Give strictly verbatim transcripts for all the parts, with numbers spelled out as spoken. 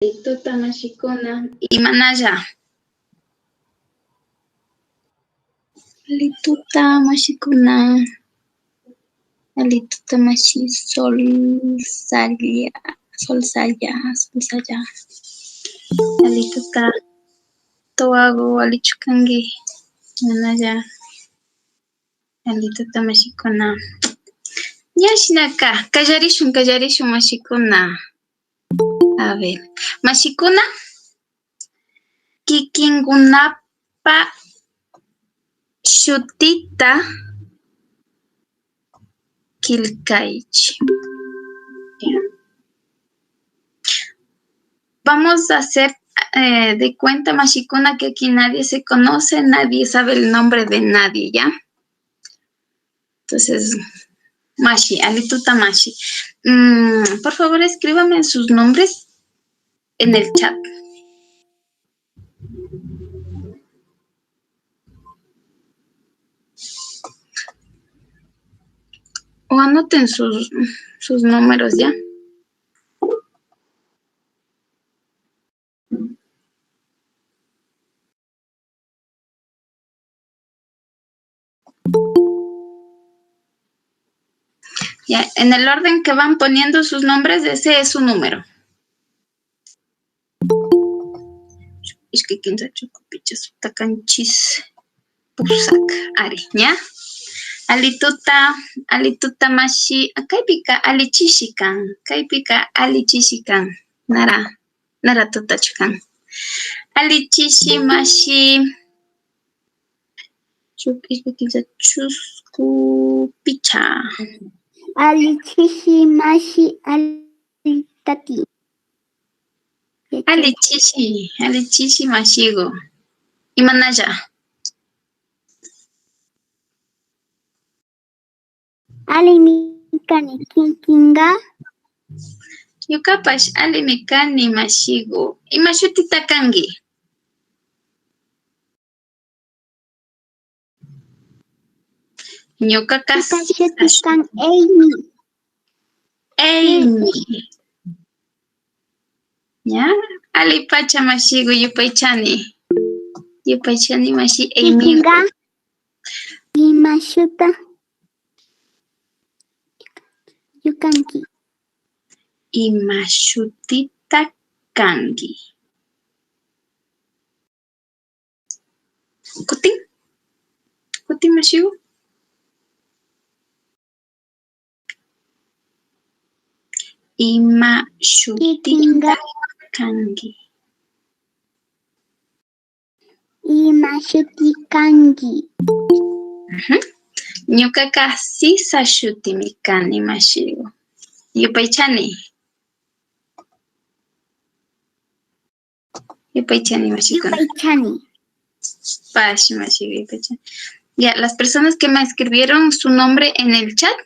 Alituta mashikuna, imanalla? Alituta mashikuna, alituta mashi Sol Saya, Sol Saya, Sol Saya. Alituta Toago, alichu kanki? Imanalla? Alituta mashikuna. Ña shinaka, kallarishun, kallarishun mashikuna. A ver, mashikuna, kikinkunapa shutita killkaychi. Vamos a hacer, eh, de cuenta, mashikuna, que aquí nadie se conoce, nadie sabe el nombre de nadie, ¿ya? Entonces, mashi, alituta mashi. Mm, por favor, escríbame sus nombres en el chat. O anoten sus, sus números ya. Ya, en el orden que van poniendo sus nombres, ese es su número. Ishkay kimsa chukupicha sutta kanchis. Pusak, ari, ña. Alituta, alituta mashi, kaypika ali chishi kan, kaypika ali chishi kan. Nara, nara tutachu kan. Ali chishi mashi. Shuk ishkay kimsa chusku picha. Ali chishi mashi, ali tati. Ali chishi, ali chishi mashigu. Imanalla? Alimi kani, kikinka? Ñukapash alimi kani mashigu. Ima shutita kanki? Ñukaka sisa shuti kan Amy. Amy. Ña, alipacha mashigu, yupaychani. Yupaychani mashi Amy. Kikinka ima shuta yukanki? Ima shutita kanki? Kutin, kutin mashigu. Ima shutita kanki? Ima shuti kanki? Ujú. Ñukaka sisa shutimi kani mashigu. Yupaychani. Yupaychani mashikuna. Yupaychani. Pashi mashi, yupaychani. Ya, las personas que me escribieron su nombre en el chat,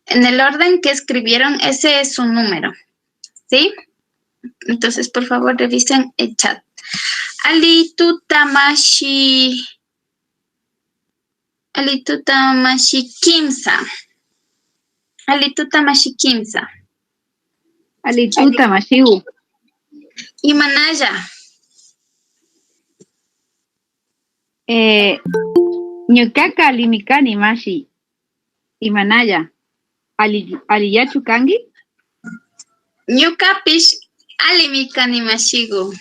en el orden que escribieron, ese es su número. ¿Sí? Entonces, por favor, revisen el chat. Alituta mashi. Alituta mashi kimsa. Alituta mashi kimsa. Alituta mashigu. Imanalla? Eh, ñukaka alimi kani mashi. Imanalla? Ali, alillachu kanki? Ñukapish alimi kani mashigu.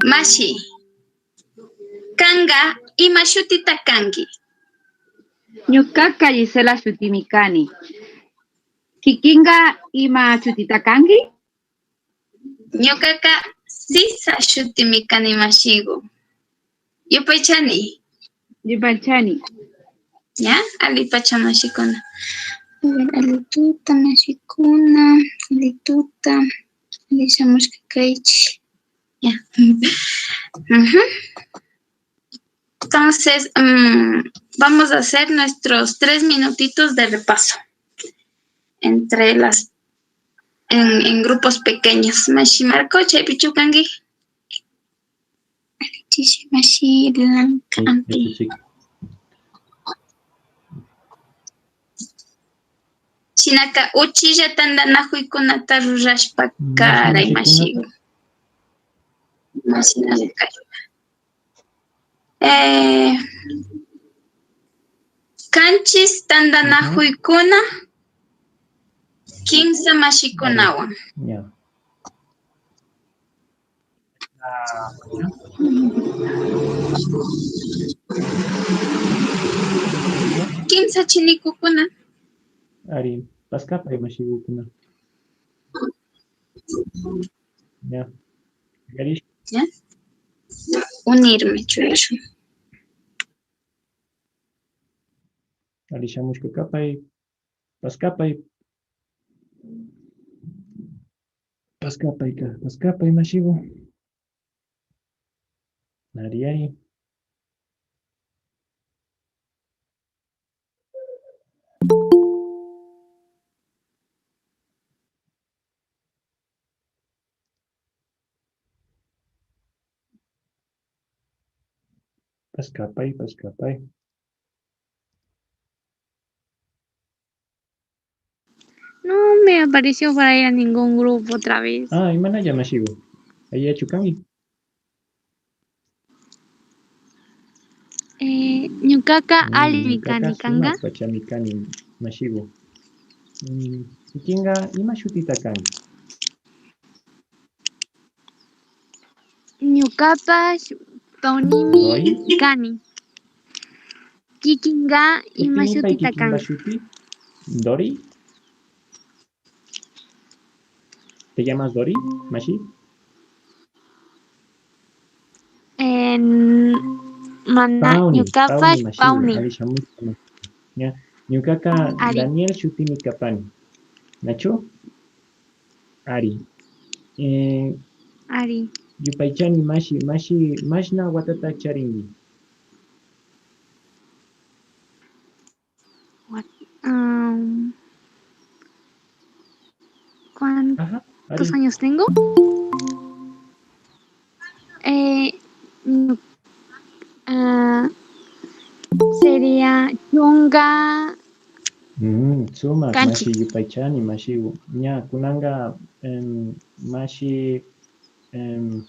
Mashi, kanka ima shutita kanki? Ñukaka Gisela shutimi kani. Kikinka ima shutita kanki? Ñukaka sisa shutimi kani mashigu. Yupaychani. Yupaychani. Ya, alipacha mashikuna. A ver, alituta mashikuna, alituta. Alishamushka kaychi. Ya. Ujú. Entonces, mm, vamos a hacer nuestros tres minutitos de repaso entre las, en, en grupos pequeños. Mashi Marco, chaypichu kanki? Chishi mashi Blanca ampi. Sí, sí, sí. Shinaka uchilla tantanakuykunata rurashpa karay mashiku. Mashinalla kay. Eh, kanchis tantanakuykuna kimsa mashikunawan. Ya. Kimsa chinikukuna. Ari, paskapay mashikukuna. Ya. Yarish. Ya. Unirme chuyashun. Ari, shamushka kapay. Paskapay. Paskapay ka, paskapay mashiku. Ari, ari. Paskapay, paskapay. No me apareció por ahí a ningún grupo otra vez. Ah, imanalla mashiku. Ayachu kanki? Eh, ñukaka allimi kani, kanka? Sumakpachami kani mashiku. Mm, kikinka ima shutita kanki? Ñukapash Paunimi kani. Kikinka ima shutita kan? Dori? ¿Te llamas Dori, mashi? Eh, mana, ñukapash Pauni. Ña, ñukaka Daniel shutimi kapani. Nachu? Ari. Eh, ari. Yupaychani mashi, mashi, mashna watata charinki. What, um, ¿cuántos años tengo? Eh, mm, ah, sería chunka. Mm, sumak, kanchis. Mashi yupaychani, mashi, ña, kunanka, em, mashi, em,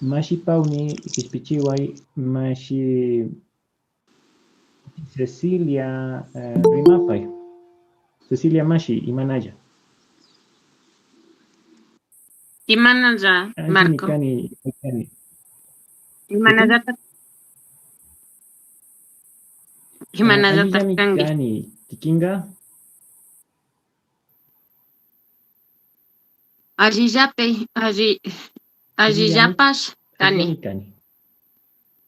mashi Pauni, kishpichiway, mashi Cecilia, eh, rimapay. Cecilia mashi, imanalla? Imanalla, Marco? Allimi kani, kani. Imanallata? Ah, imanallata allillami kanki? Kani, kikinka? Allillapi, alli-, allillapash kani. Allillami kani.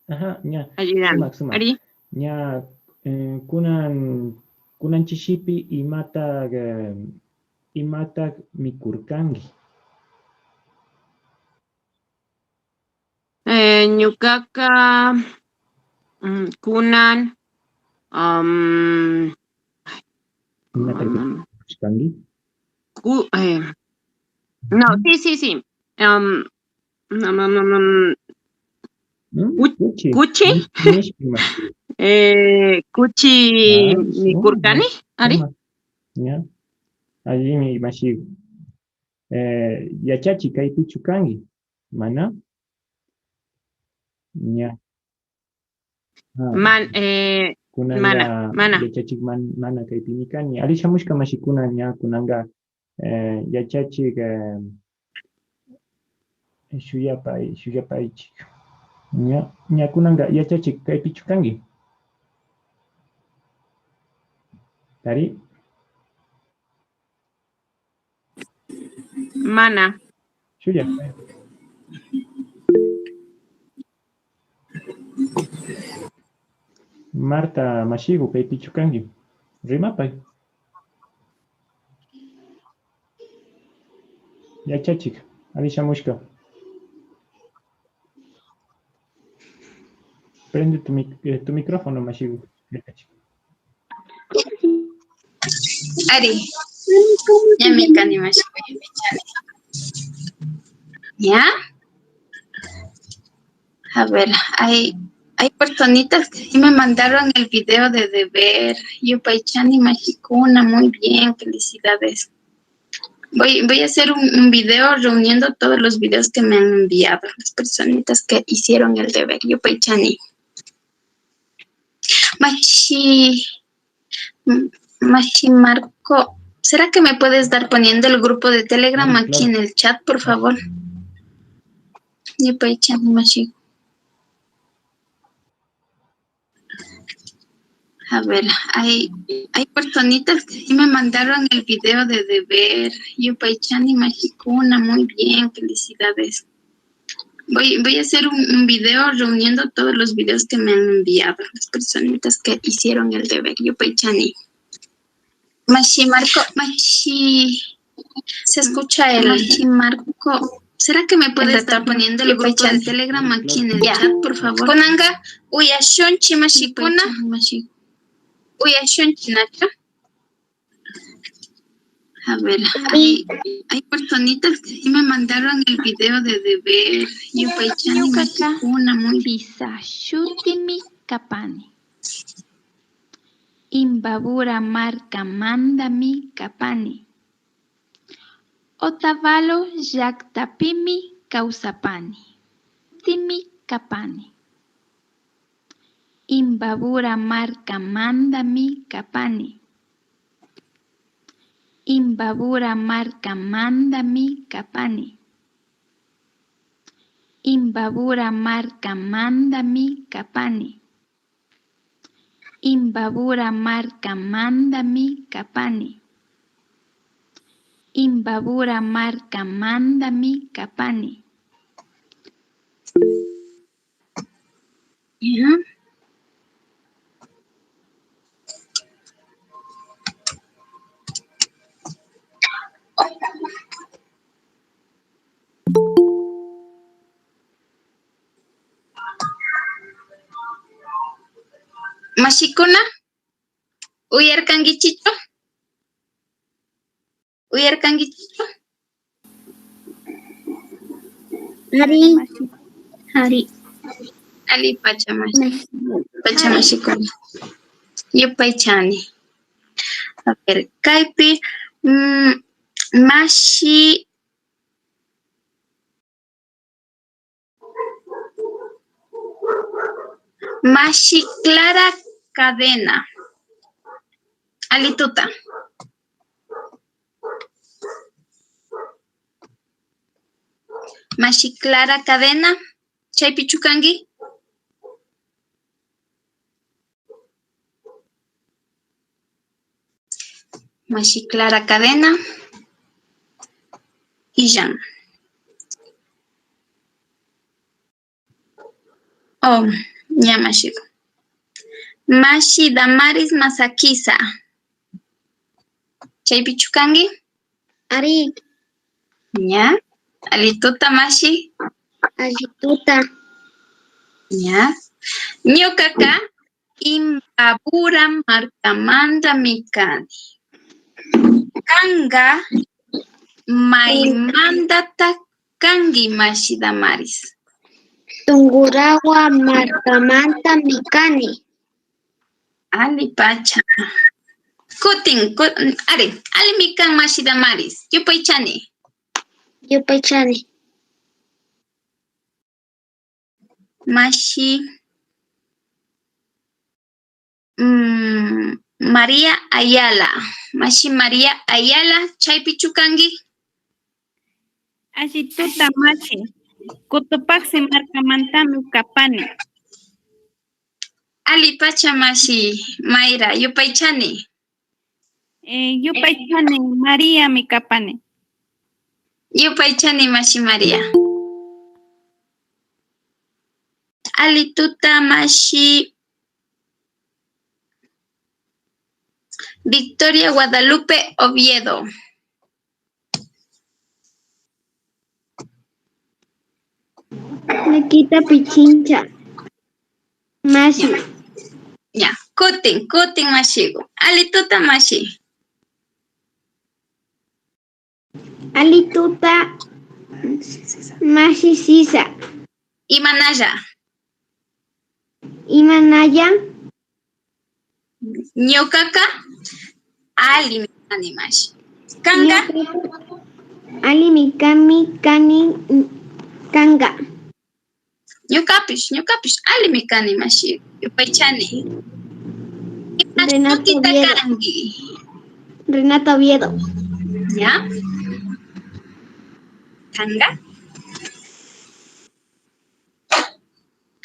Ajá, ña. Allillami. Sumak, sumak. Ari. Ña, eh, kunan, kunan chishipi imata, eh, imata mikurkanki? Eh, ñukaka, mm, kunan, am, imata mikurkanki? Ku-, eh, no, sí, sí, sí. Am, no, no, no, no. Mm, kuch-, kuchi. Kuchi. Nishpa, mashi. Eh, kuchi mikurkani, ari. Sumak. Ña. Allimi, mashi. Eh, yachachik kaypichu kanki? Mana? Ña. Ah, man, eh, kunanka mana, mana. Yachachik man-, mana kaypimi kani. Alli shamushka mashikuna, ña kunanka, eh, yachachik, eh, shuyapay, shuyapaychik. Ña, ña kunanka yachachik kaypichu kanki? Ari? Mana. Shuya. Marta mashiku, kaypichu kanki? Rimapay. Yachachik, alli shamushka. Prende tu mic-, eh, tu micrófono, mashiku. Ari. Ñami kani, mashiku, yupaychani. ¿Ya? A ver, ay, Hay personitas que sí me mandaron el video de deber. Yupaychani mashikuna, muy bien, felicidades. Voy, voy a hacer un, un video reuniendo todos los videos que me han enviado las personitas que hicieron el deber. Yupaychani. Mashi, Mashi Marco, ¿será que me puedes dar poniendo el grupo de Telegram aquí en el chat, por favor? Yupaychani, mashi. A ver, hay, hay personitas que sí me mandaron el video de deber. Yupaychani mashikuna, muy bien, felicidades. Voy, voy a hacer un, un video reuniendo todos los videos que me han enviado las personitas que hicieron el deber. Yupaychani. Mashi Marco, mashi. Se escucha el mashi Marco. ¿Será que me puede estar poniendo el grupo de Telegram aquí en el chat, por favor? Kunanka, uyashunchi mashikuna. Uyashunchi nachu. A ver, hay, hay personitas que sí me mandaron el video de deber. Yupaychani mashikuna, muy bien. Pisa shutimi kapani. Imbabura markamandami kapani. Otavalo llaktapimi kawsapani. Timi kapani. Imbabura markamandami kapani. Imbabura markamandami kapani. Imbabura markamandami kapani. Imbabura markamandami kapani. Imbabura markamandami kapani. Ya. Mashikuna, ¿uyarkankichichu? ¿Uyarkankichichu? Ari. Ari. Allipacha mashi. Pacha mashikuna. Yupaychani. A ver, kaypi, mm, mashi, mashi Clara Cadena. Alituta. Mashi Clara Cadena, ¿chaypichu kanki? Mashi Clara Cadena, illan. Oh, ña mashiku. Mashi Damaris Masakisa. ¿Chaypichu kanki? Ari. Ña. Alituta mashi. Alituta. Ña. Ñukaka Imbabura markamandami kani. Kanka maymandata kanki, mashi Damaris? Tungurahua markamandami kani. Allipacha. Kutin, ku-, ari, allimi kan, mashi Damaris. Yupaychani. Yupaychani. Mashi, mm, María Ayala. Mashi María Ayala, ¿chaypichu kanki? Alli tuta, mashi. Cotopaxi markamantami kapani. Allipacha, mashi Mayra, yupaychani. Eh, yupaychani, Mariami kapani. Yupaychani, mashi María. Alli tuta, mashi Victoria Guadalupe Oviedo. Nikita Pichincha. Mashi. Ya, ya. Kutin, kutin mashiku. Alli tuta, mashi. Alli tuta, mashi sisa. Imanalla? Imanalla? Ñukaka allimi kani, mashi. Kanka? Ñukaka allimi kani, kani, kanka. Ñukapish, ñukapish allimi kani, mashi. Yupaychani. Ima shutita kanki? Renata Oviedo. Ya. Kanka?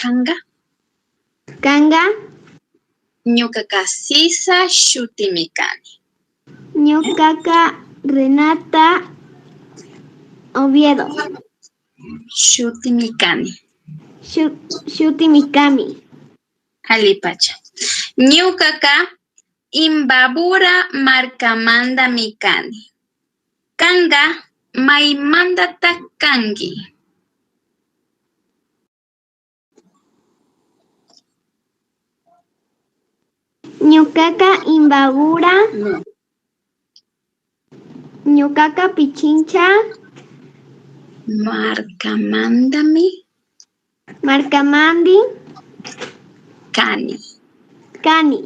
Kanka? Kanka? Ñukaka Sisa shutimi kani. Ñukaka Renata Oviedo shutimi kani. Shu-, shutimi kani. Allipacha. Ñukaka Imbabura markamandami kani. Kanka maymandata kanki? Ñukaka Imbabura. Ñukaka Pichincha. Markamandami. Markamandi. Kani. Kani.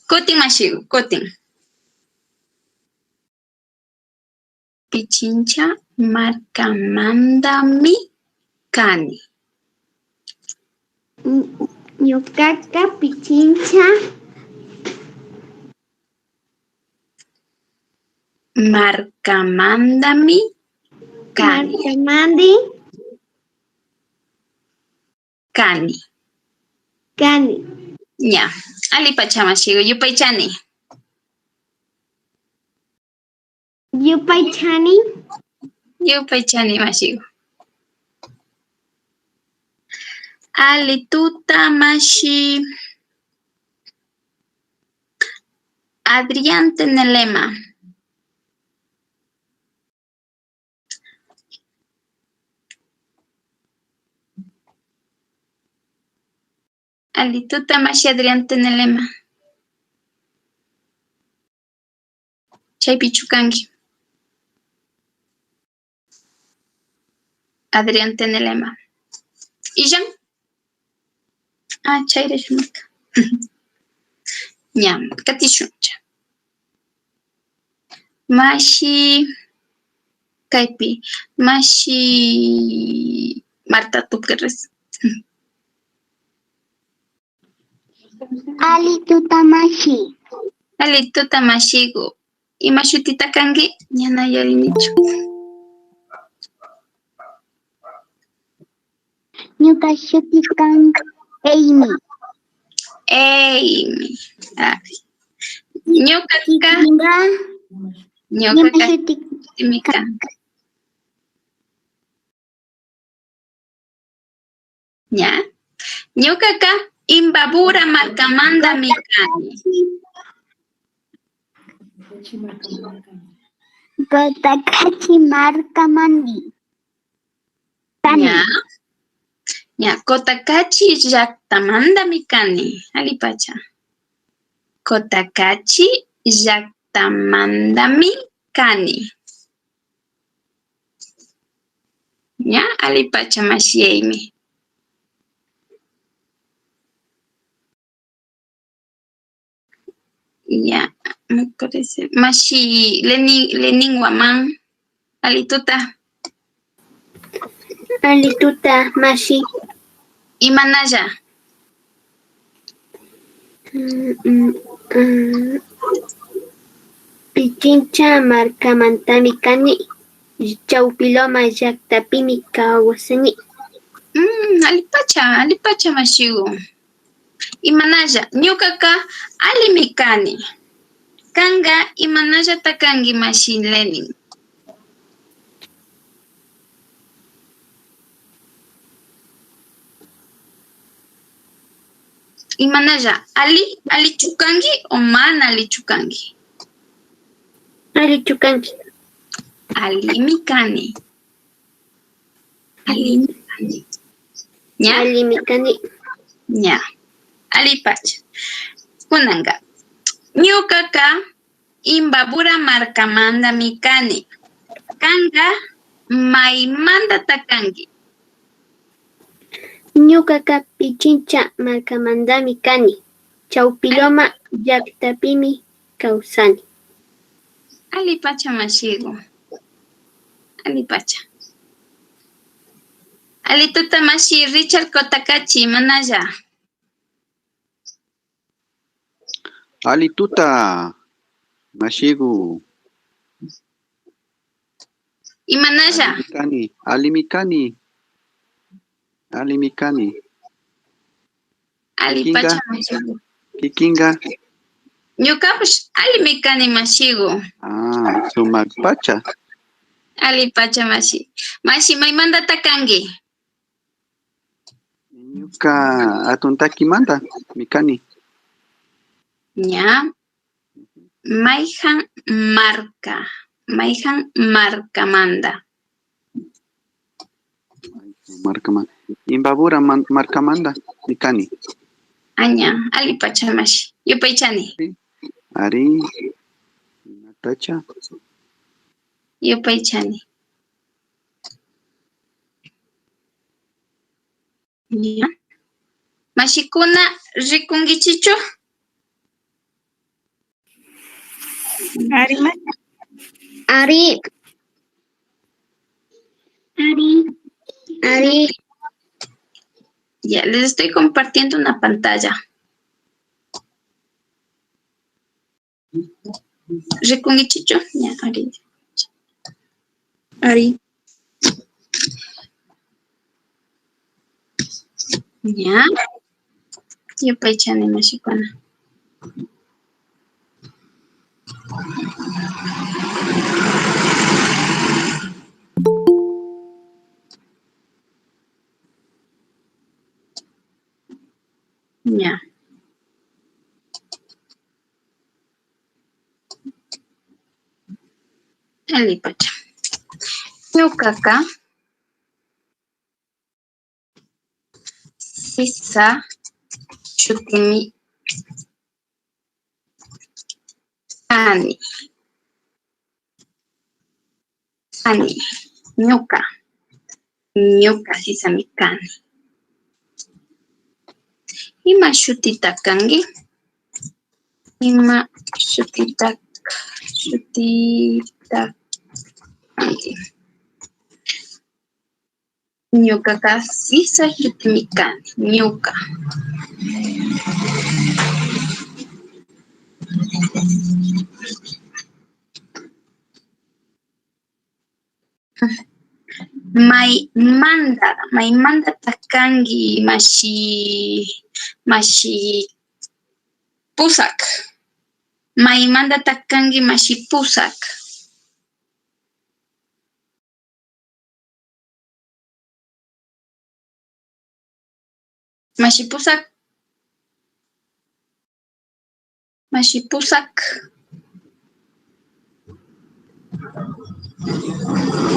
Kutin mashiku, kutin. Pichincha markamandami kani. Ñ-, ñukaka Pichincha markamandami kani. Markamandi kani. Kani. Ña. Allipacha mashiku, yupaychani. Yupaychani. Yupaychani mashiku. Alli tuta mashi. Adrián Tenelema. Alli tuta mashi Adrián Tenelema. Chaypichu kanki? Adrián Tenelema. Illan? Ah, chayra shamurka. Ña, katishuncha. Mashi, kaypi, mashi Marta Tuqueres. Alli tuta mashi. Alli tuta mashiku. Ima shutita kanki? Ña na yuyarinichu. Ñuka shuti kan Amy. Amy. Ari. Ñukaka, ñuka ñukaka shuti shutimi kan. Ña. Ñukaka Imbabura markamandami kani. Cotacachi markamandi kani. Ña. Ña, Cotacachi llaktamandami kani. Allipacha. Cotacachi llaktamandami kani. Ña, allipacha mashi Amy. Ya, me parece. Mashi Lenin, Lenin Guamán, alli tuta. Alli tuta, mashi. Imanalla? Mm, mm, mm. Pichincha markamantami kani, Chawpi Loma llaktapimi kawsani. Mm, allipacha, allipacha mashigu. Imanalla, ñukaka allimi kani. Kanka imanallata kanki, mashi Lenin? Imanalla, alli, allichu kanki o mana allichu kanki? Allichu kanki. Allimi kani. Allimi kani. Ña? Allimi kani. Ña. Allipacha. Kunanka, ñukaka Imbabura markamantami kani. Kanka maymantata kanki? Ñukaka Pichincha markamantami kani. Chawpi Loma llaktapimi kawsani. Allipacha mashiku. Allipacha. Alli tuta mashi Richard Cotacachi, imanalla? Alli tuta mashiku. Imanalla? Allimi kani, allimi kani. Allimi kani. Allipacha mashiku. Kikinka? Ñukapash allimi kani mashiku. Ah, sumakpacha. Allipacha mashi. Mashi, maymantata kanki? Ñuka Atun Takimantami kani. Ña. Mayjan marka, mayjan markamanta? Markama-, Imbabura man-, markamantami kani. Aña, allipacha mashi. Yupaychani. Ari, imatacha? Yupaychani. Ña. Mashikuna, rikunkichichu? Ari, ma. Ari. Ari. Ari. Ya, les estoy compartiendo una pantalla. Rikunkichichu? Ña, ari. Ari. Ña. Yupaychani mashikuna. Ña. Allipacha. Ñukaka sisa shutimi kani. Kani. Ñuka. Ñuka sisami kani. Ima shutita kanki? Ima shutita, shutita kanki? Ñukaka sisa shutimi kani. Ñuka. Maymanta, maymantata kanki mashi, mashi Pusak? Maymantata kanki mashi Pusak? Mashi Pusak. Mashi Pusak.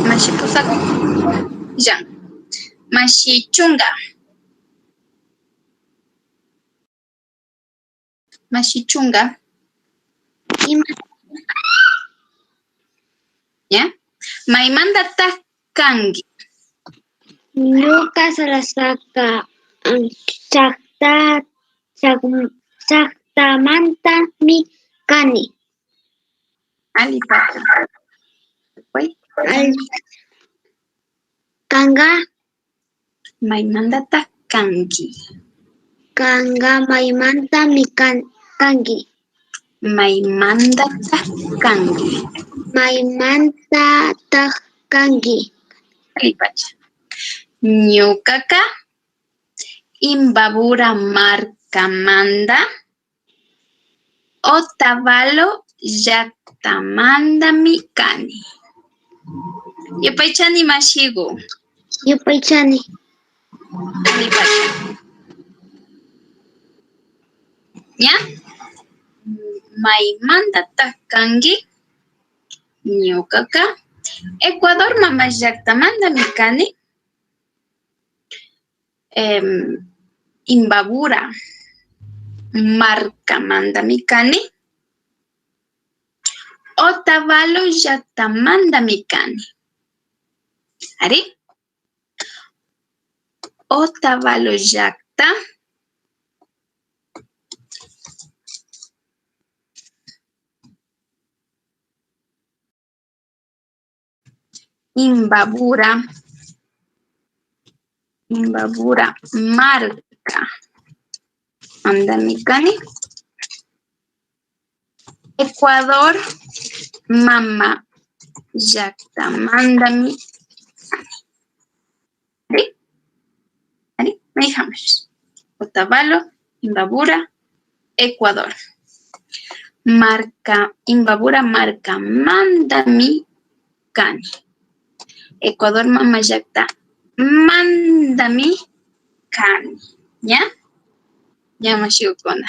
Mashi Pusak. Ya. Mashi Chunka. Mashi Chunka. Ima. Ya. Maymantata kanki? Ñuka Sarasaka, mm, llakta, llak-, llaktamantami kani. Allipacha. Al-, kanka? Maymantata kanki? Kanka maymantami kan-, kanki? Maymantata kanki? Maymantata kanki? Allipacha. Ñukaka Imbabura markamanta Otavalo llaktamantami kani. Yupaychani mashiku. Yupaychani. Allipacha. Ña? Maymantata kanki? Ñukaka Ecuador mama llaktamantami kani. Em, Imbabura markamantami kani. Otavalo llaktamantami kani. Ari. Otavalo llakta. Imbabura, Imbabura marka mandami kani. Ecuador mama llakta mandami kani. Ari, ari, mayjanpash. Otavalo, Imbabura, Ecuador. Marka, Imbabura marka mandami kani. Ecuador mama llakta mandami kani. ¿Ya? Ya, mashikukuna.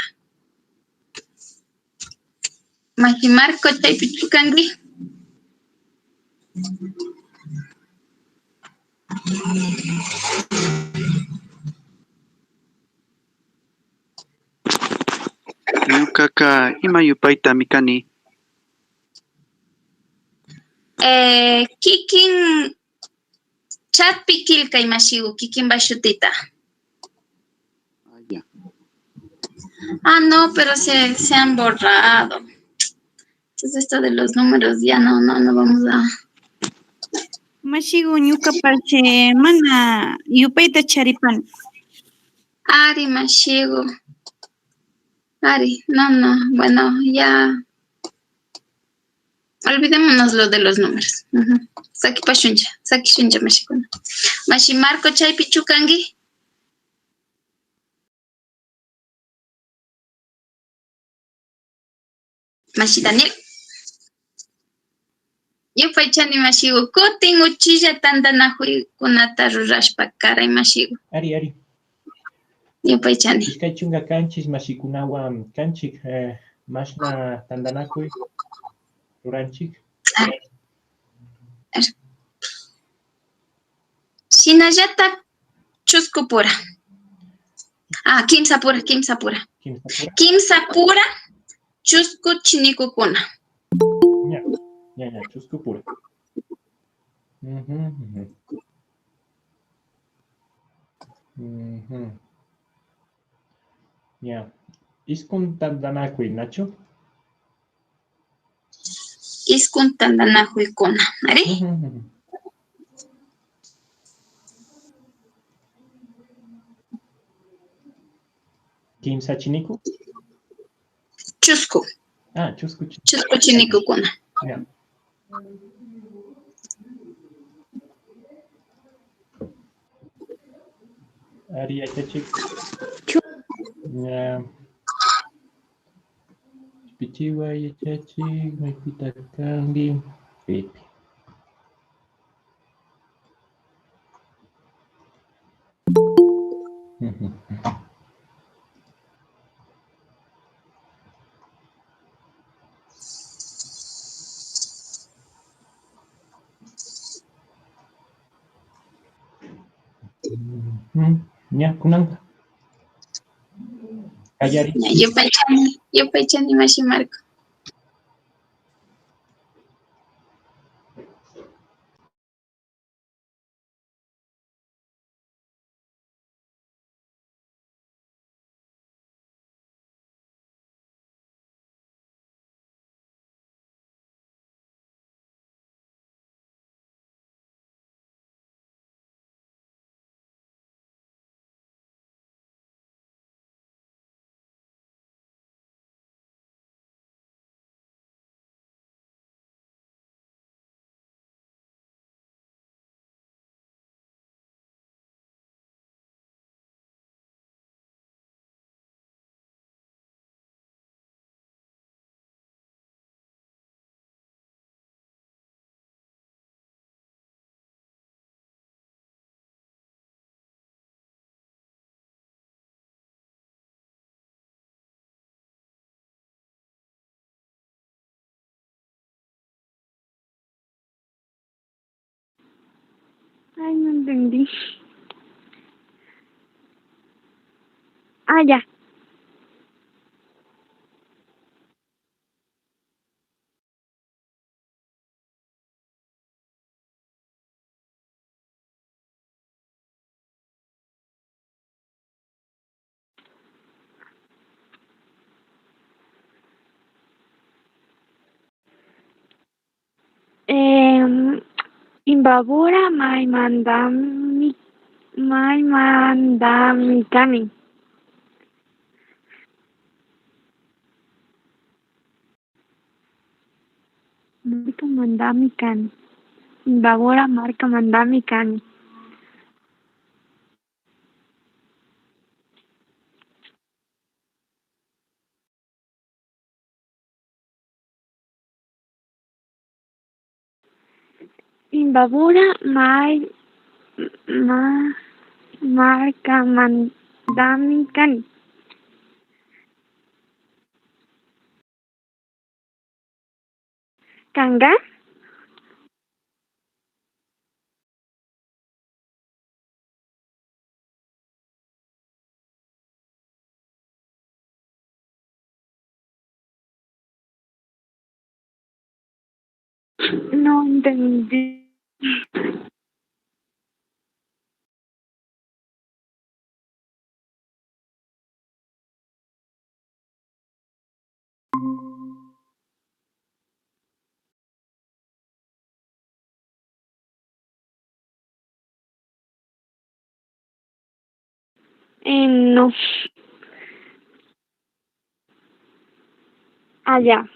Mashi Marco, chaypichu kanki? Ñukaka ima yupaytami kani. Eh, kikin chatpi killkay mashiku, kikinpa shutita. Ah, ya. Ah, no, pero se, se han borrado. Entonces esto de los números ya no, no, no vamos a. Mashiku, ñukapash mana yupayta charipani. Ari, mashiku. Ari, no, no, bueno, ya. Olvidémonos lo de los números. Ujú. Sakipashunlla, sakishunlla, mashikuna. Mashi Marco, chaypichu kanki? Mashi Daniel. Yupaychani mashiku, kutin uchilla tantanakuykunata rurashpa karay mashiku. Ari, ari. Yupaychani. Ishkay chunka kanchik mashikunawan kanchik, eh, mashna tantanakuy ruranchik. Ari. Ari. Shinallata chuskupura. Ah, kimsapura, kimsapura. Kimsapura. Kimsapura chusku chinikukuna. Ña, ña, ña, chuskupura. Ujú, ujú. Ujú. Ña. Iskun tantanakuy, nachu? Iskun tantanakuykuna, ari? Ujú, ujú. Kimsa chiniku? Chusku. Ah, chusku chi-, chusku chinikukuna. Ya. Ari, yachachik. Chu- Ya. Pichiwa yachachik, maypita kanki? Pipi. Ujú. Ña, kunanka. Kallari. Ña, yupaychani, yupaychani, mashi Marco. Ay, no entendí. Ah, ya. Mm, Imbabura maymandami, maymandami kani. Markamandami kani. Imbabura markamandami kani. Imbabura may, ma, markamandami kani. Kanka. No entendí. Eh, no. Ah, ya.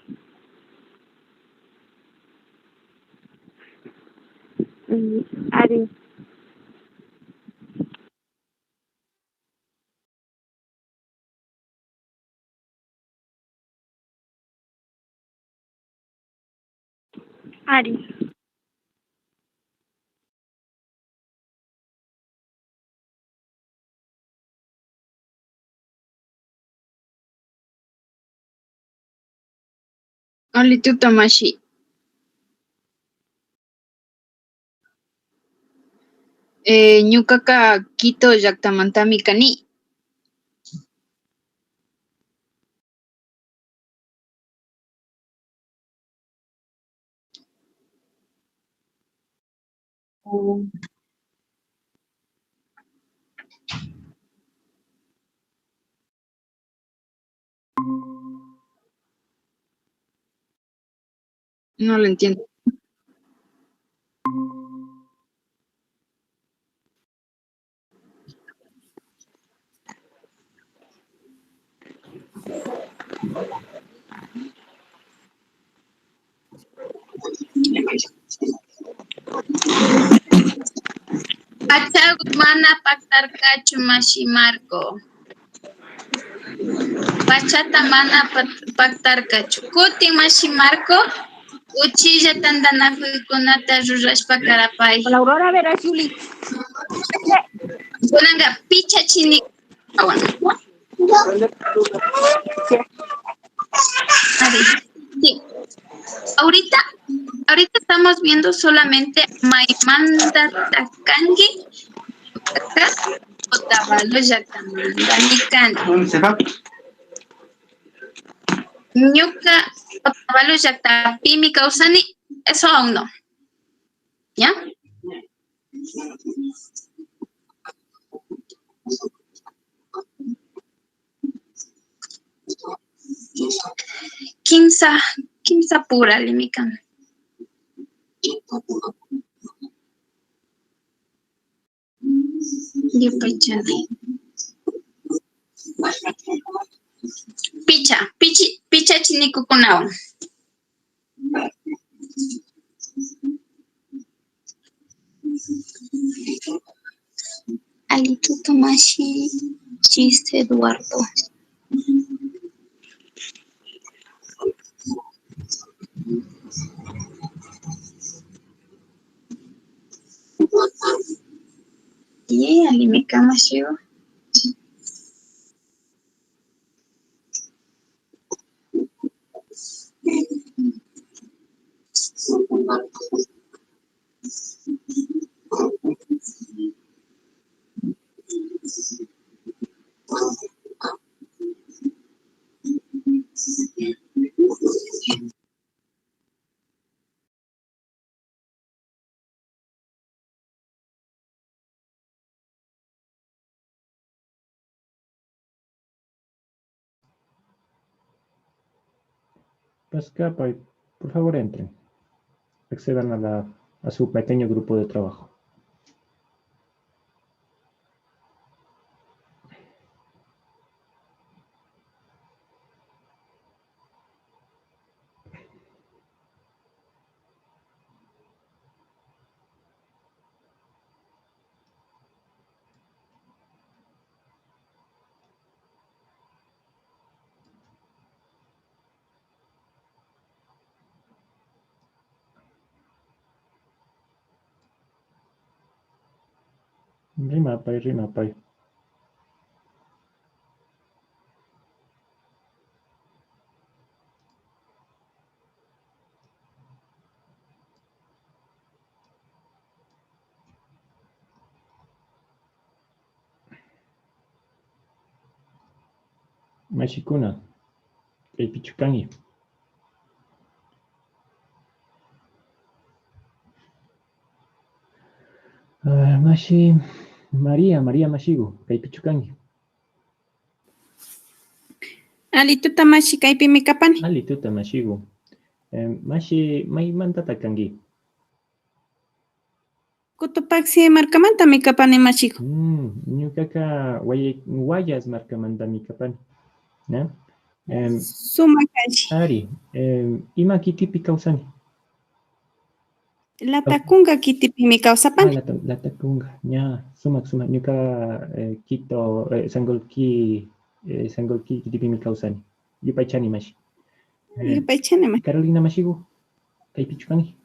Mm, ari. Ari. Alli tuta mashi. Eh, ñukaka Quito llaktamantami kani. No lo entiendo. Pachagu mana paktarkachu, mashi Marco. Pachata mana pat-, paktarkachu. Kutin mashi Marco, uchilla tantanakuykunata rurashpa karapay. Con Aurora Verasuli. Kunanka pichachini. Ah, bueno. A ver, sí. Ahorita, ahorita estamos viendo solamente maymanta takanki, Otavalo llaktamanta nikani. ¿Dónde se va? Ñuka Otavalo llaktapimi kawsani, eso aún no. ¿Ya? Kimsa, kimsa pura limikan. Yupaychani. Picha, pichi, picha chinikukunawan. Alituta mashi, chiste Eduardo. Ye, alimi kamashiwa. Pues, capaz, por favor, entren. Accedan a la a su pequeño grupo de trabajo. Rimapay, rimapay. Mashikuna, kaypichu kanki? Ah, mashi María, María mashiku, kaypichu kanki? Alituta mashi, kaypimi kapani. Alituta mashiku. Eh, mashi, maymantata kanki? Cotopaxi markamantami kapani mashiku. Mm, ñukaka Guay-, Guayas markamantami kapani. ¿Ya? Em, sumak alli. Ari, em, ima kitipi kawsani? Latacunga kitipimi kawsapani. Ah, Lata-, Latacunga. Ña, sumak, sumak. Ñuka, eh, Quito, eh, Sangolquí, eh, Sangolquí kitipimi kawsani. Yupaychani mashi. Eh, yupaychani mashi. Carolina mashiku, kaypichu kanki?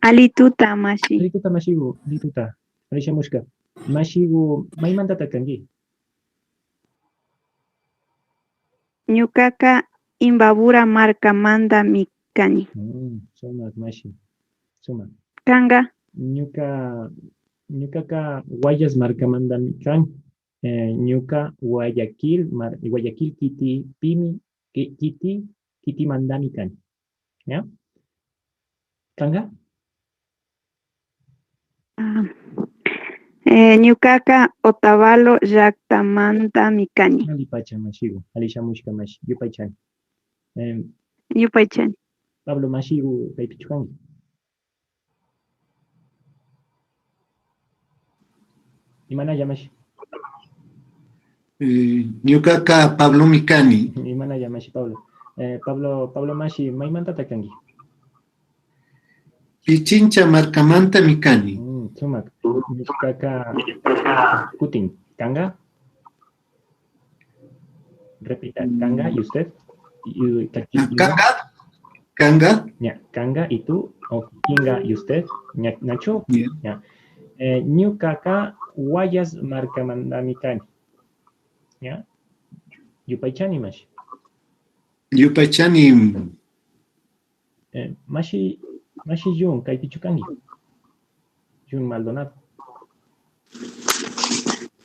Alituta mashi. Alituta mashiku, alituta. Alli shamushka. Mashiku, maymantata kanki? Ñukaka Imbabura markamantami kani. Mm, sumak mashi, sumak. Kanka? Ñuka, ñukaka Guayas markamantami kani. Eh, ñuka Guayaquil mar-, Guayaquil kitipimi, ki-, kiti, kitimantami kani. ¿Ya? Kanka? Ah, eh, ñukaka Otavalo llaktamantami kani. Allipacha mashiku, alli shamushka mashi, yupaychani. Em, yupaychani. Pablo mashiku, kaypichu kanki? Imanalla mashi? Eh, ñukaka Pablomi kani. Imanalla mashi Pablo? Eh, Pablo, Pablo mashi, maymantata kanki? Pichincha markamantami kani. Mm, sumak. Ñukaka kutin, kanka? Repita, kanka, ¿y usted? Y, y, y, ah, kanka, kanka. Ya, kanka, ¿y tú? O kinka, ¿y usted? Ya, nachu? Ya. Ya. Eh, ñukaka Guayas markamantami kani. Ya. Yupaychani mashi. Yupaychani. Eh, mashi, mashi Jun, kaypichu kanki? Jun Maldonado.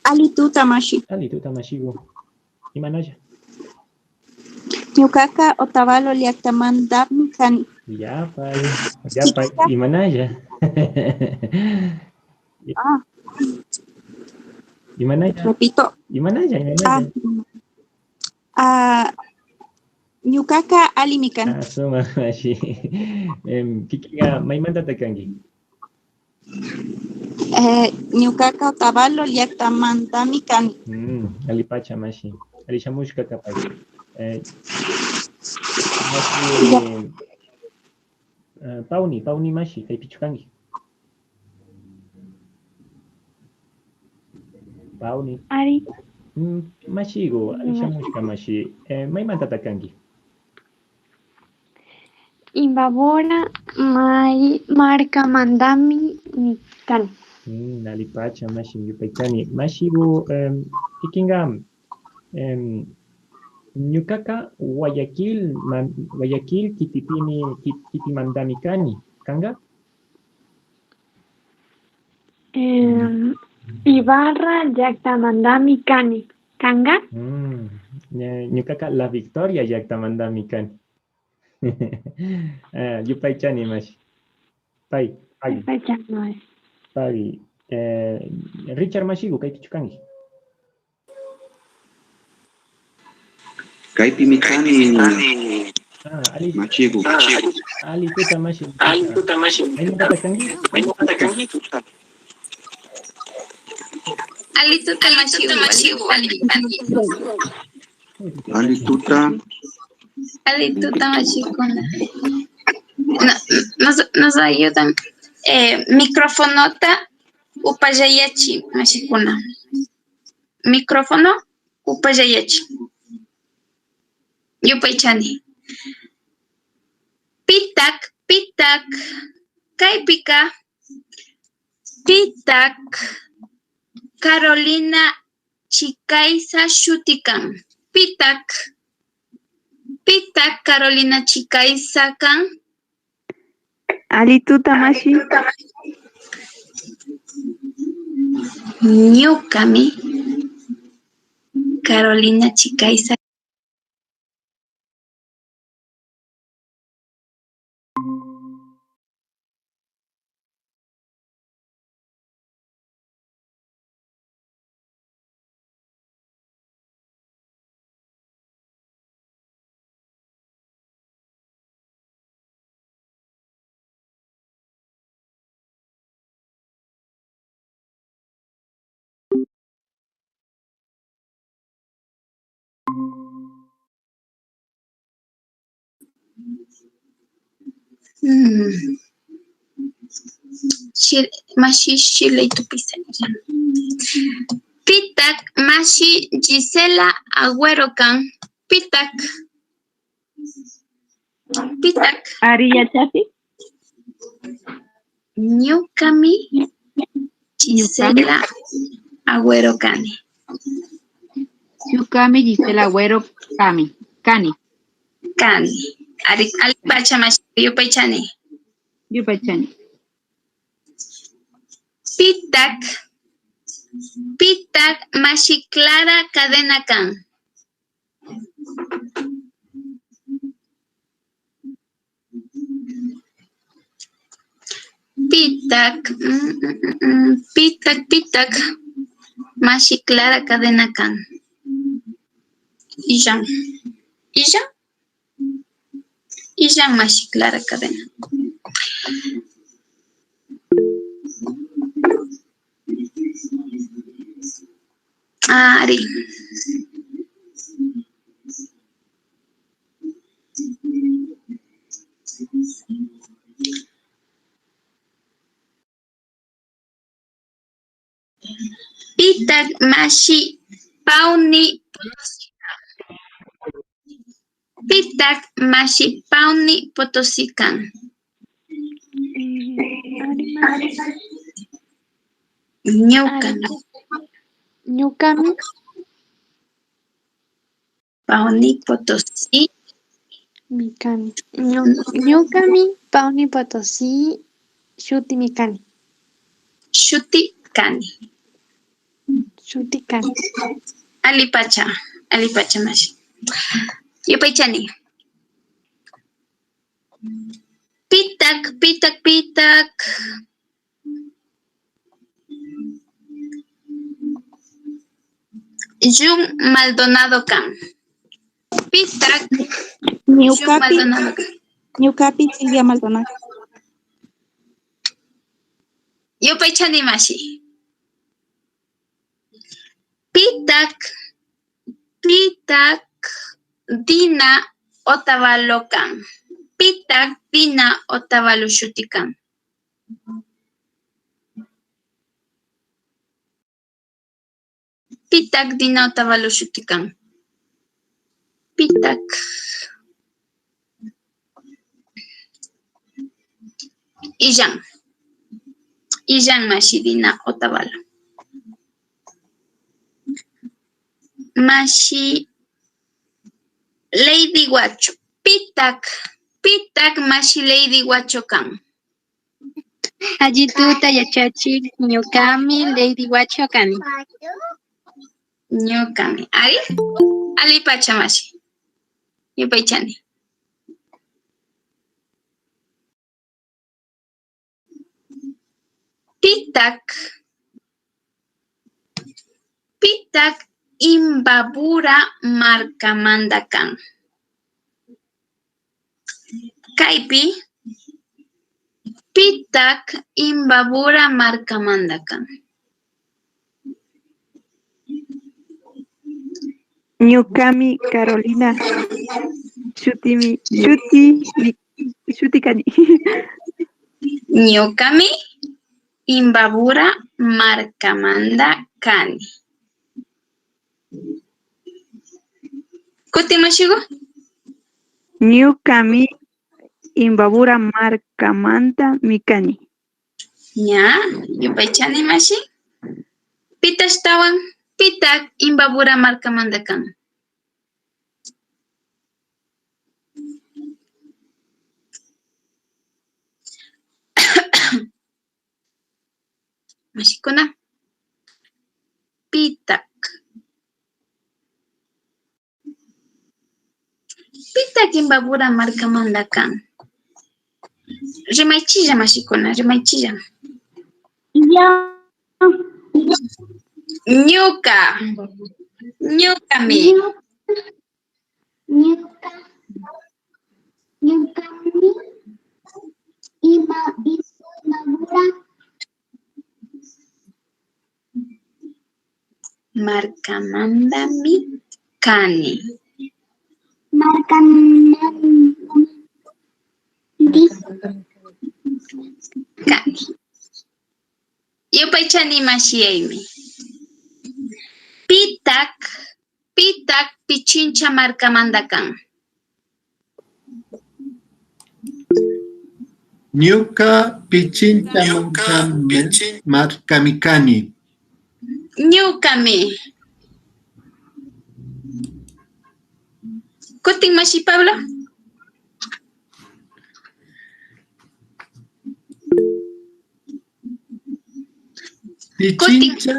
Alituta mashi. Alituta mashiku. Imanalla? Ñukaka Otavalo llaktamantami kani. Yapay, yapay, imanalla? Ah. Imanalla? Repito. Imanalla, imanalla? Ah. Ah, ñukaka allimi kani. Ah, sumak mashi. Em, kikinka maymantata kanki? Eh, ñukaka Otavalo llaktamantami kani. Mm, allipacha mashi. Alli shamushka kapay. Eh, mashi, eh, Pauni, Pauni mashi, kaypichu kanki? Pauni. Ari. Mm, mashiku, alli shamushka mashi. Eh, maymantata kanki? Imbabura may-, markamantami kani. Mm, allipacha mashi, yupaychani. Mashiku, em, kikinka, em, ñukaka Guayaquil man-, Guayaquil kitipimi, ki-, kitimantami kani. Kanka? Em, Ibarra llaktamantami kani. Kanka? Mm, ña-, ñukaka La Victoria llaktamantami kani. Eh, yupaychani mashi. Pay, pay. Yupaychani mashi. Pay. Eh, Richard mashiku, kaypichu kanki? Kaypimi kani. Ah, ali. Machiku. Ali tuta mashi. Ali tuta mashi. Maymunkata kanki? Maymunkata kanki? Ali tuta mashi. Ali tuta. Ali tuta mashikuna. No, nos, nos ayudan. Eh, microfonota upallayachi mashikuna. Micrófono upallayachi. Yupaychani. Pitak, pitak. Kaypika pitak Carolina Chicaiza shuti kan. Pitak, pitak Carolina Chicaiza kan. Ali tuta mashi. Ñukami Carolina Chicaiza. Mm. Shil-, mashi Shilay Tupiza. Pitak mashi Gisela Agüero kan? Pitak. Pitak. Ari yachapi. Ñukami Gisela Agüero kani. Ñukami Gisela Agüero kami. Kani. Kani. Ari, alipacha mashi, yupaychani. Yupaychani. Pitak, pitak mashi Clara Cadena kan? Pitak, mm, mm, mm, mm, pitak, pitak mashi Clara Cadena kan? Illan. Illan? Illan mashi Clara Cadena. Ari. Pitak mashi Pauni Potosí kan? Pitak mashi Pauni Potosí kan? Mm, ari, mari. Ñukami. Ari. Ñukami. Pauni Potosí. Mi kani. Ñu-, ñukami Pauni Potosí shutimi kani. Shuti kani. Shuti kani. Alipacha, alipacha mashi. Yupaychani. Pitak, pitak, pitak. Jun Maldonado kan? Pitak Jun Maldonado kan? Ñukapi Silvia Maldonado. Yupaychani mashi. Pitak, pitak Dina Otavalo kan? Pitak Dina Otavalo shuti kan? Pitak Dina Otavalo shuti kan? Pitak. Illan. Illan mashi Dina Otavalo. Mashi Lady Guacho. Pitak, pitak mashi Lady Guacho kan? Alli tuta yachachik, ñukami Lady Guacho kani. Ñukami. Ari, alipacha mashi. Yupaychani. Pitak, pitak Imbabura markamanta kan? Kaypi, pitak Imbabura markamanta kan? Ñukami Carolina. Shutimi, shuti, shuti kani. Ñukami Imbabura markamanta kani. Kutin mashiku. Ñukami Imbabura markamantami kani. Ña, yupaychani mashi. Pita ashtawan, pitak Imbabura markamanta kan? Mashikuna, pitak, pitak Imbabura markamanta kan? Rimaychilla mashikuna, rimaychilla. Ya. Ñuka, ñukami. Ñuka, ñukami ima, Imbabura markamantami kani. Markamantami kani. Yupaychani mashiyaymi. Pitak, pitak Pichincha markamanta kan? Ñuka Pichincha markami, markami kani. Ñukami. Kutin mashi Pablo. Pichincha,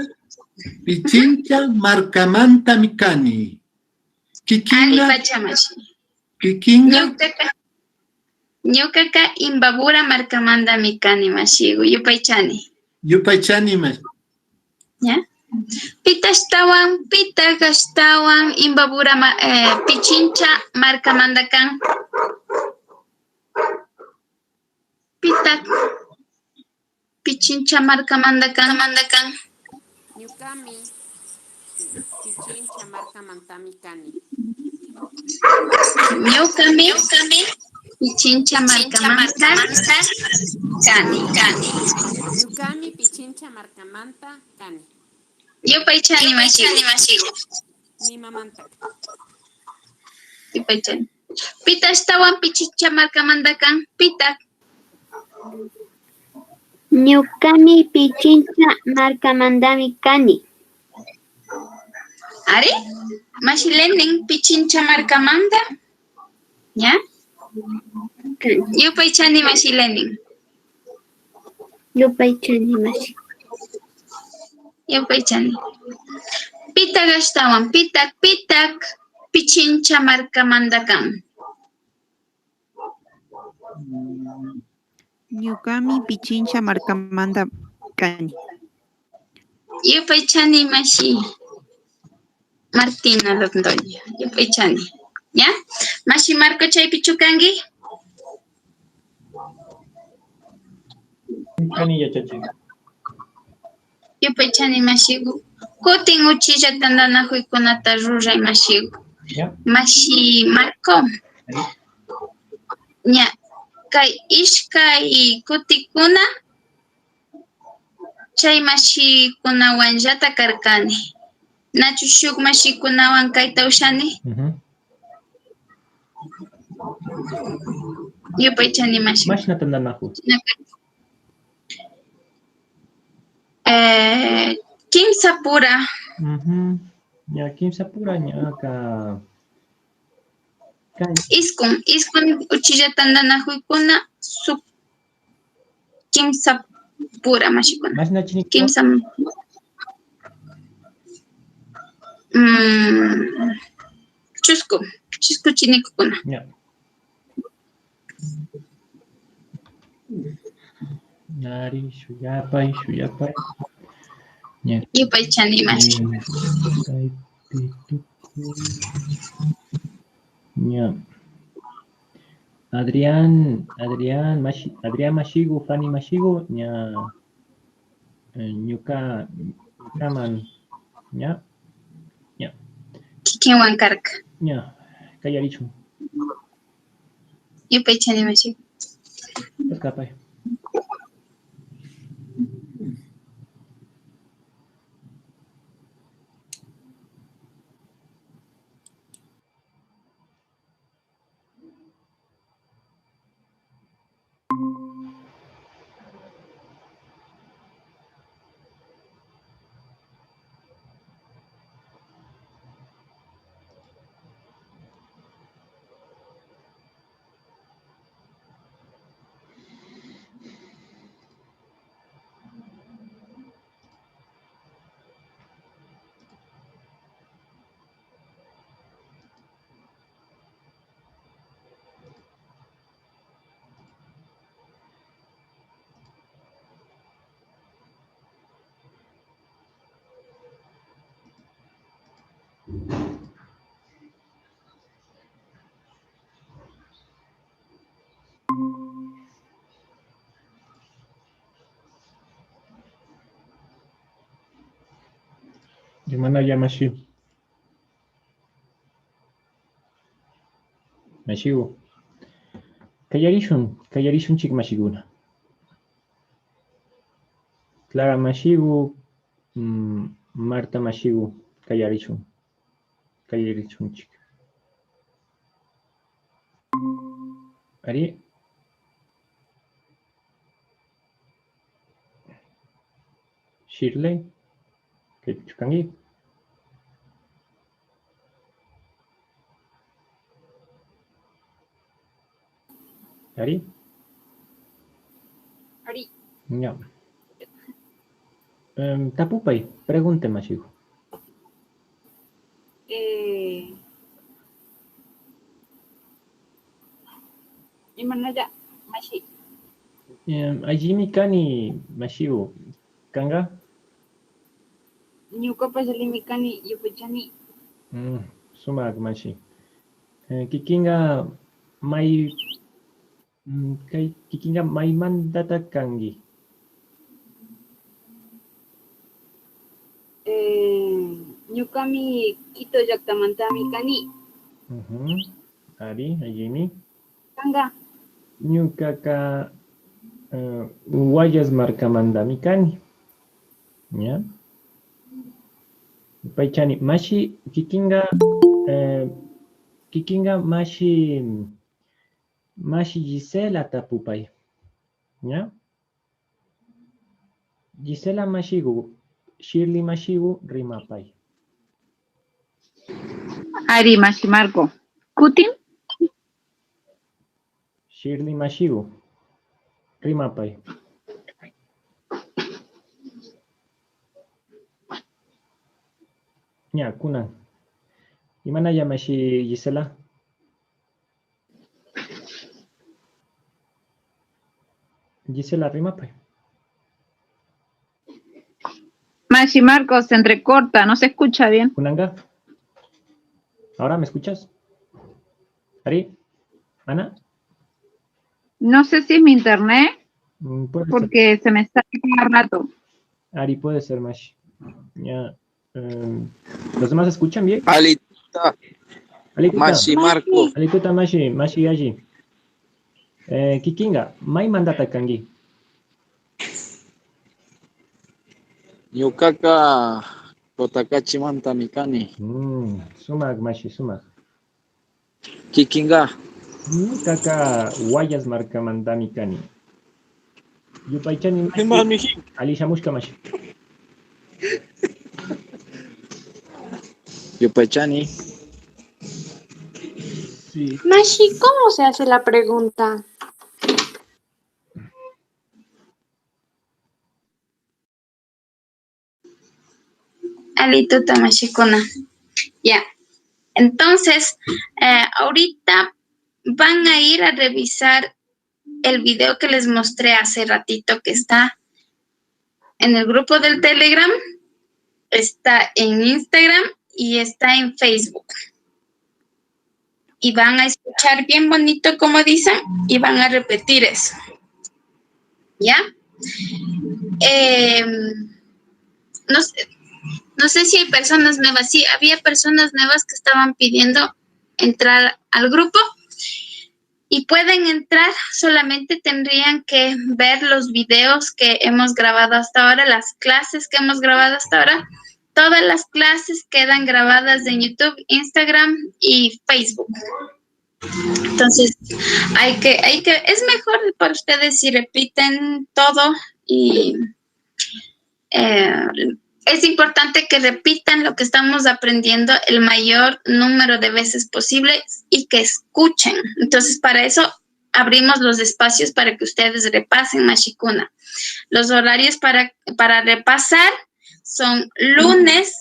Pichincha markamantami kani. Kikinka, alli pachamashi. Kikinka. Ñukaka, ñukaka Imbabura markamantami kani mashiku. Yupaychani. Yupaychani mashi. Ya. Pita ashtawan, pitak ashtawan Imbabura ma-, eh, Pichincha markamanta kan? Pitak Pichincha markamanta kan? Ñukami Pichincha markamantami kani. Ñukami, ñukami Pichincha markamanta kani, kani. Ñukami Pichincha markamanta kani. Yupaychani mashiku. Nimamanta. Yupaychani. Pita ashtawan Pichincha markamanta kan? Pitak? Ñukami Pichincha markamantami kani. Ari, mashi Lenin Pichincha markamanta. Ya. Yupaychani mashi Lenin. Yupaychani mashi. Yupaychani. Pitak ashtawan, pitak, pitak Pichincha markamanta kan? Ñukami Pichincha markamanta kani. Yupaychani mashi Martina Londoño. Yupaychani. Ya. Mashi Marco, chaypichu kanki? Kani yachachik. Yupaychani mashiku. Kutin uchilla tantanakuykunata ruray mashiku. Ya. Mashi Marco. Ari. Ña, kay ishkay kutikuna chay mashikunawanllata karkani. Nachu shuk mashikunawan kayta ushani? Ujú. Yupaychani mashi. Mashna tantanakuk. Eh, kimsa pura. Ujú. Ya, kimsa pura ñaka. Kay. Iskun, iskun uchilla tantanakuykuna suk kimsa pura mashikuna. Mashna chinikuna? Kimsa, mm, chusku, chusku chinikukuna. Ya. Ari, shuyapay, shuyapay. Ña. Yupaychani mashi. Eh, kay Ña. Adrián, Adrián mashi, Adrián mashiku, Fanny mashiku, ña, eh, ñuka, ñukaman, ña, ña. Kikinwan karka. Ña, kallarichun. Yupaychani mashiku. Kapay. Imanalla mashi. Mashiku. Kallarishun, kallarishunchik mashikuna. Clara mashiku, mm, Marta mashiku, kallarishun. Kallarichunchik. Ari. Shirley, kaypichu kanki? Ari? Ari. Ña. Em, tapupay, pregunte mashiku. Eh, imanalla, mashi? Em, allimi kani, mashiku. Kanka? Ñukapash allimi kani, yupaychani. Mm, sumak, mashi. Eh, kikinka may, mm, kay, kikinka maymantata kanki? Eh, ñukami Quito llaktamantami kani. Ujú. Ari, allimi. Kanka. Ñukaka, eh, Guayas markamantami kani. Ña. Yupaychani, mashi, kikinka, eh, kikinka mashi, mashi Gisela tapupay. Ña. Gisela mashiku, Shirley mashiku, rimapay. Ari, mashi Marco. Kutin? Shirley mashiku, rimapay. Ña, kunan. Imanalla mashi Gisela? Gisela, rimapay. Mashi Marcos, se entrecorta, no se escucha bien. Kunanka. ¿Ahora me escuchas? Ari, Ana. No sé si es mi internet, mm, puede ser, porque se me sale cada rato. Ari, puede ser, mashi. Ya. Em, ¿los demás escuchan bien? Alituta. Alituta. Mashi Marco. Alituta, mashi, mashi yalli. Eh, kikinka, maymantata kanki? Ñukaka Cotacachimantami kani. Mm, sumak, mashi, sumak. Kikinka. Ñukaka Guayas markamantami kani. Yupaychani mashi. Ima, mishi. Ali shamushka mashi. Yupaychani. Sí. Mashi, ¿cómo se hace la pregunta? Alituta mashikuna. Ya. Entonces, eh, ahorita van a ir a revisar el video que les mostré hace ratito que está en el grupo del Telegram, está en Instagram y está en Facebook. Y van a escuchar bien bonito como dicen y van a repetir eso. ¿Ya? Em, no sé, no sé si hay personas nuevas. Sí, había personas nuevas que estaban pidiendo entrar al grupo. Y pueden entrar, solamente tendrían que ver los videos que hemos grabado hasta ahora, las clases que hemos grabado hasta ahora. Todas las clases quedan grabadas en YouTube, Instagram y Facebook. Entonces, hay que, hay que, es mejor para ustedes si repiten todo y, eh, es importante que repitan lo que estamos aprendiendo el mayor número de veces posible y que escuchen. Entonces, para eso abrimos los espacios para que ustedes repasen, mashikuna. Los horarios para, para repasar son lunes.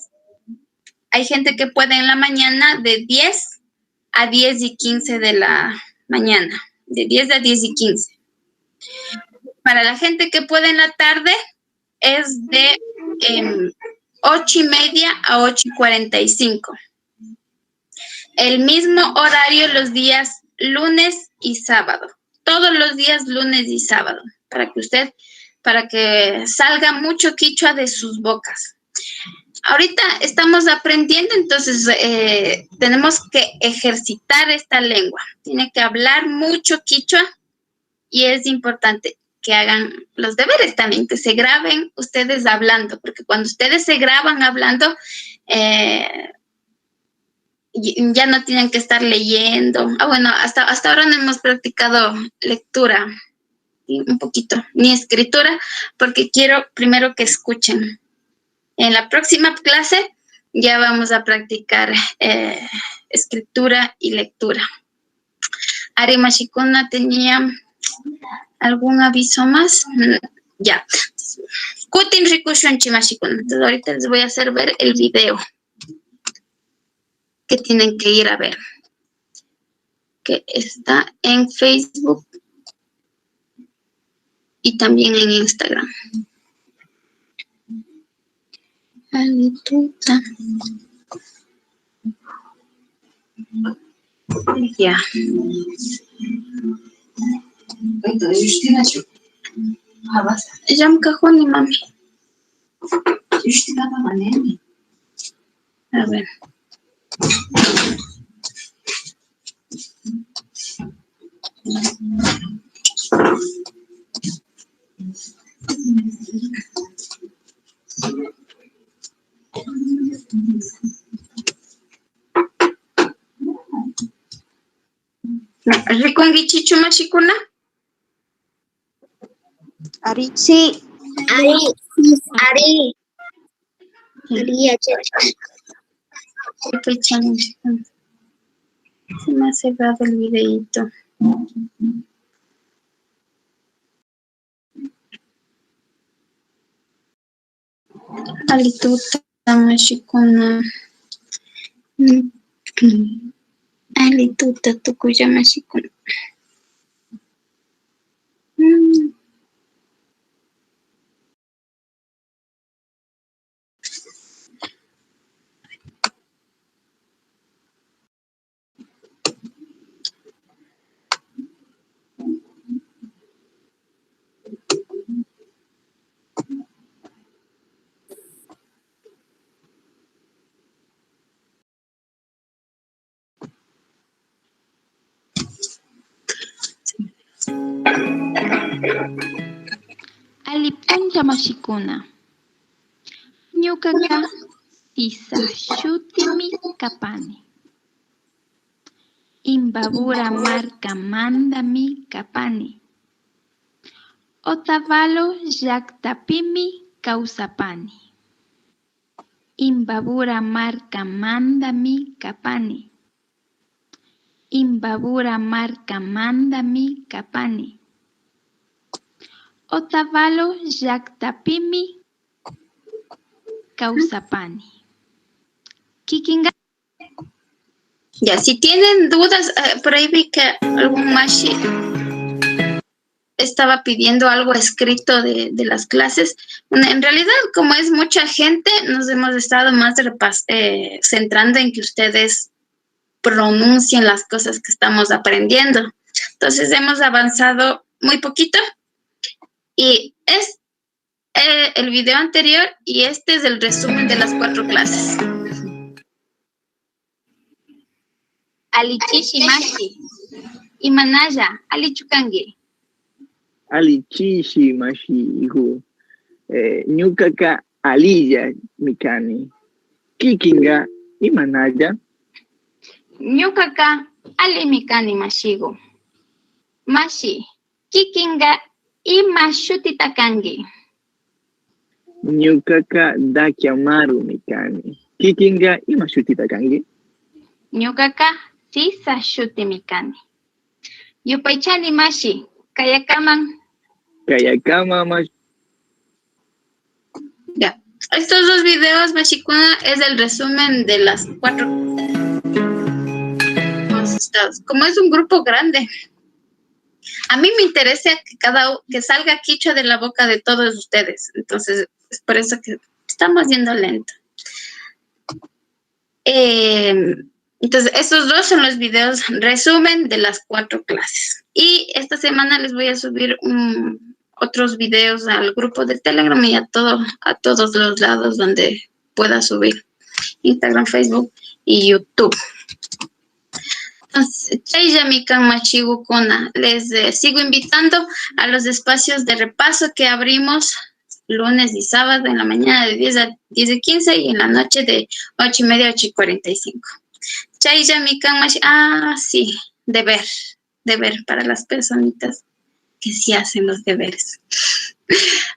Hay gente que puede en la mañana de diez a diez y quince de la mañana, de diez a diez y quince. Para la gente que puede en la tarde, es de, em, ocho y media a ocho y cuarenta y cinco. El mismo horario los días lunes y sábado. Todos los días lunes y sábado, para que usted, para que salga mucho quichua de sus bocas. Ahorita estamos aprendiendo, entonces, eh, tenemos que ejercitar esta lengua. Tiene que hablar mucho quichua y es importante que hagan los deberes también, que se graben ustedes hablando, porque cuando ustedes se graban hablando, eh, y, ya no tienen que estar leyendo. Ah, bueno, hasta, hasta ahora no hemos practicado lectura, y un poquito, ni escritura, porque quiero primero que escuchen. En la próxima clase ya vamos a practicar, eh, escritura y lectura. Ari mashikuna, ¿tenía algún aviso más? Mm, ya. Kutin rikushunchi, mashikuna. Entonces, ahorita les voy a hacer ver el video que tienen que ir a ver, que está en Facebook y también en Instagram. Alituta. Ya. Llamkakuni, mami. A ver. ¿Rikunkichichu, mashikuna? Ari. Sí. Ari. Ari. Ari, yachari. Qué fecha, mashikuna. Se me ha cerrado el videito. Alituta, mashikuna. Mm, mm. Alituta, tukuylla mashikuna. Mm. Alli puncha, mashikuna. Ñukaka Sisa shutimi kapani. Imbabura markamandami kapani. Otavalo llaktapimi kawsapani. Imbabura markamandami kapani. Imbabura markamandami kapani. Otavalo llaktapimi kawsapani. Kikinka. Ya, si tienen dudas, eh, por ahí vi que algún mashi estaba pidiendo algo escrito de, de las clases. Bueno, en realidad, como es mucha gente, nos hemos estado más repas-, eh, centrando en que ustedes pronuncien las cosas que estamos aprendiendo. Entonces, hemos avanzado muy poquito y es, eh, el video anterior y este es el resumen de las cuatro clases. Alli chishi mashi. Imanalla, allichu kanki? Alli chishi mashiku. Eh, ñukaka allillami kani. Kikinka imanalla? Ñukaka allimi kani mashiku. Mashi, kikinka ima shutita kanki? Ñukaka Dakia Marumi kani. Kikinka ima shutita kanki? Ñukaka Sisa shutimi kani. Yupaychani mashi, kayakaman. Kayakaman mashi. Ya. Estos dos videos, mashikuna, es el resumen de las cuatro cosas. Como es un grupo grande, a mí me interesa que cada u-, que salga kichwa de la boca de todos ustedes. Entonces, es por eso que estamos yendo lento. Eh, entonces, estos dos son los videos resumen de las cuatro clases. Y esta semana les voy a subir un, otros videos al grupo de Telegram y a todo, a todos los lados donde pueda subir. Instagram, Facebook y YouTube. Entonces, chayllami kan mashigukuna. Les, eh, sigo invitando a los espacios de repaso que abrimos lunes y sábado en la mañana de diez a diez y quince y en la noche de ocho y media a ocho y cuarenta y cinco. Chayllami kan mashi, ah, sí, deber, deber para las personitas que sí hacen los deberes.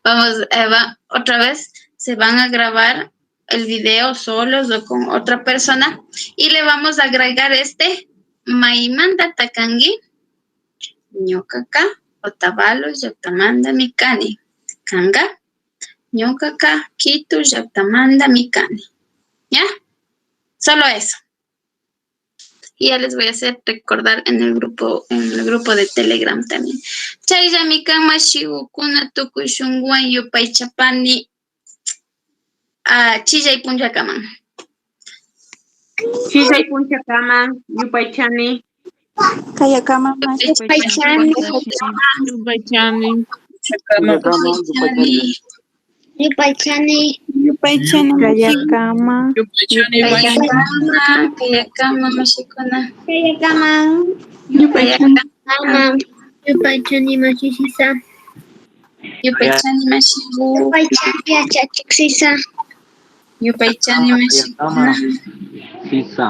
Vamos, eh, va, otra vez se van a grabar el video solos o con otra persona y le vamos a agregar este, maimantata kanki. Ñukaka Otavalo llaktamantami kani. Kanka, ñukaka Quito llaktamantami kani. ¿Ya? Solo eso. Y ya les voy a hacer recordar en el grupo, en el grupo de Telegram también. Chayllami kan mashigukuna, tukuy shunkuwan yupaychapani. Ah, chillay punllakaman. Chillay punllakaman, yupaychani. Kayakaman, mashi. Yupaychani. Yupaychani. Yupaychani. Yupaychani. Yupaychani. Kayakaman. Yupaychani, mashi. Kayakaman, kayakaman, mashikuna. Kayakaman. Yupaychani. Kayakaman. Yupaychani, mashi Sisa. Yupaychani, mashiku. Yupaychani, yachachik Sisa. Yupaychani, mashikuna. Sisa.